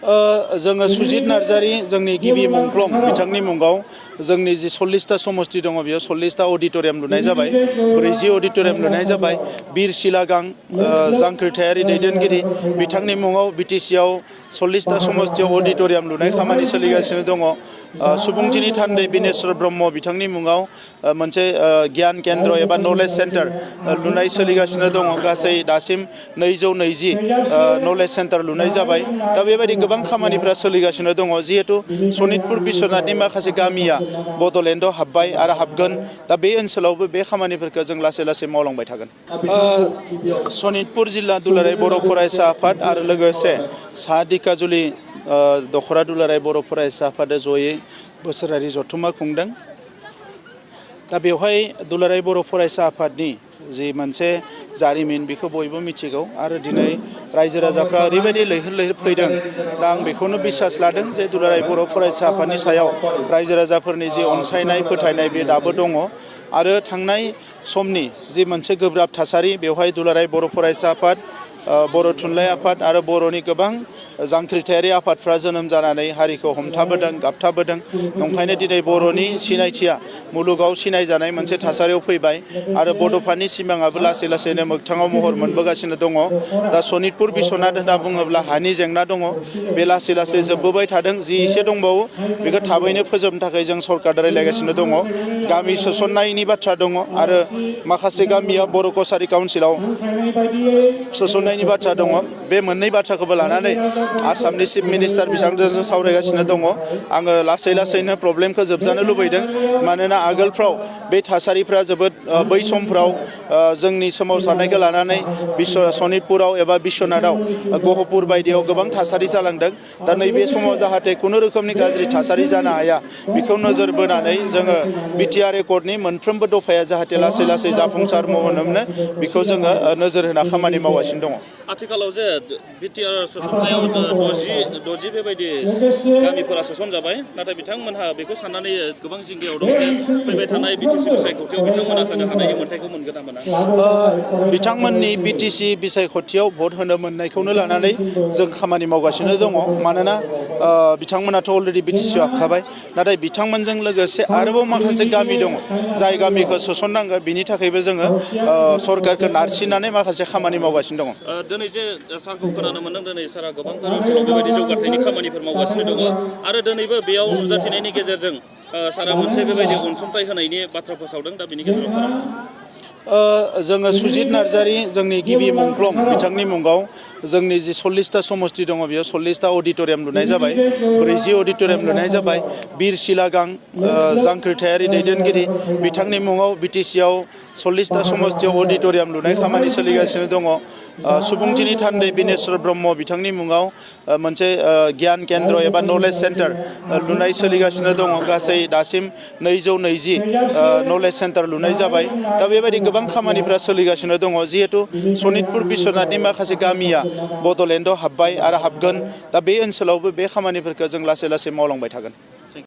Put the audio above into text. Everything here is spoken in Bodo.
जोङो सुजित नार्जारी जोंनि गिबि मुंख्लं बिथांनि मुङाव जोंनि जि 40टा समस्ति दङ बेयाव 40टा अडिटोरियाम लुनाय जाबाय 40 अडिटोरियाम लुनाय जाबाय बीर सिलागां जांख्रिथायारि दैदेनगिरि बिथांनि मुङाव BTC आव 40टा समस्तियाव अडिटोरियाम लुनाय खामानि सोलिगासिनो दङ सुबुंथिनि थान्दै बिनेश्वर ब्रह्म बिथांनि मुङाव मोनसे गियान केन्द्र एबा नलेज सेन्टार लुनाय सोलिगासिनो दङ गासै दासिम 220 नलेज सेन्टार लुनाय जाबाय दा बेबायदि गोबां खामानिफोरा सोलिगासिनो दङ जिहेतु सनितपुर बिश्वनाथनि माखासे गामिया बड'लेण्डआव हाबबाय आरो हाबगोन दा बे ओनसोलावबो बे खामानिफोरखौ जों लासै लासै मावलांबाय थागोन सनितपुर जिल्ला दुलाराय बर' फरायसा आफाद आरो लोगोसे साहा दिकाजुलि दखरा दुलाराय बर' फरायसा आफादा जयै बोसोरारि जथुम्मा खुंदों दा बेवहाय दुलाराय बर' फरायसा आफादनि जि मोनसे जारिमिन बेखौ बयबो मिथिगौ आरो दिनै रायजो राजाफ्रा ओरैबायदि लैहोर लैहोर फैदों दा आं बेखौनो बिसास लादों जे दुलाराय बर' फरायसा आफादनि सायाव रायजो राजाफोरनि जि अनसायनाय फोथायनाय बे दाबो दङ आरो थांनाय समनि जि मोनसे गोब्राब थासारि बेवहाय दुलाराय बर' फरायसा आफाद बर' थुनलाइ आफाद आरो बर'नि गोबां जांख्रिथायारि आफादफ्रा जोनोम जानानै हारिखौ हमथाबोदों गाबथाबोदों ओंखायनो दिनै बर'नि सिनायथिया मुलुगाव सिनायजानाय मोनसे थासारियाव फैबाय आरो बड'फानि सिमाङाबो लासै लासैनो मोगथाङाव महर मोनबोगासिनो दङ दा सनितपुर बिश्वनाथ होनना बुङोब्ला हानि जेंना दङ बे लासै लासै जोबबोबाय थादों जि एसे दंबावो बेखौ थाबैनो फोजोबनो थाखाय जों सरकार रायज्लायगासिनो दङ गामि सोसननायनि बाथ्रा दङ आरो माखासे गामिया बर' कसारि काउन्सिलाव सोसननायनि बाथ्रा दङ बे मोननै बाथ्राखौबो लानानै आसामनि चिफ मिनिस्टार बिथांजों सावरायगासिनो दङ आङो लासै लासैनो प्रब्लेमखौ जोबजानो लुबैदों मानोना आगोलफ्राव बे थासारिफ्रा जोबोद बै समफ्राव जोंनि सोमावसारनायखौ लानानै सनितपुराव एबा बिश्वनाथाव गहपुर बायदियाव गोबां थासारि जालांदों दा नैबे समाव जाहाथे खुनु रोखोमनि गाज्रि थासारि जानो हाया बेखौ नोजोर बोनानै जोङो BTR एकर्डनि मोनफ्रोमबो दफाया जाहाथे लासै लासै जाफुंसार महर मोनो बेखौ जोङो नोजोर होना खामानि मावगासिनो दङ आथिखालाव जे BTR सोसननायाव 60 बेबायदि गामिफोरा सोसनजाबाय नाथाय बिथांमोनहा बेखौ साननानै गोबां जिंगायाव दं जे फैबाय थानाय BTC बिसायख'थियाव बिथांमोना होनो हानायनि मोन्थायखौ मोनगोन ना मोना बिथांमोननि BTC बिसायख'थियाव भट होनो मोननायखौनो लानानै जों खामानि मावगासिनो दङ मानोना बिथांमोनाथ' अलरेडि BTC आव हाबखाबाय नाथाय बिथांमोनजों लोगोसे आरोबाव माखासे गामि दङ जाय गामिखौ सोसननांगौ बिनि थाखायबो जोङो सरकारखौ नारसिननानै माखासे खामानि मावगासिनो दङ दिनै जे सारखौ खोनानो मोनदों दिनै सारा गोबांथार ओनसोलाव बेबायदि जौगाथायनि खामानिफोर मावगासिनो दङ आरो दिनैबो बेयाव नुजाथिनायनि गेजेरजों सारा मोनसे बेबायदि अनसुंथाइ होनायनि बाथ्रा फोसावदों दा बेनि गेजेराव सारा जोङो सुजित नार्जारी जोंनि गिबि मुंख्लं बिथांनि मुङाव जोंनि जि 40टा समस्ति दङ बेयाव 40टा अडिटोरियाम लुनाय जाबाय 40 अडिटोरियाम लुनाय जाबाय बीर सिलागां जांख्रिथायारि दैदेनगिरि बिथांनि मुङाव BTC आव 40टा समस्तियाव अडिटोरियाम लुनाय खामानि सोलिगासिनो दङ सुबुंथिनि थान्दै बिनेश्वर ब्रह्म बिथांनि मुङाव मोनसे गियान केन्द्र एबा नलेज सेन्टार लुनाय सोलिगासिनो दङ गासै दासिम 220 नलेज सेन्टार लुनाय जाबाय दा बेबायदि गोबां खामानिफ्रा सोलिगासिनो दङ जिहेतु सनितपुर बिश्वनाथनि माखासे गामिया बड'लेण्डआव हाबबाय आरो हाबगोन दा बे ओनसोलावबो बे खामानिफोरखौ जों लासै लासै मावलांबाय थागोन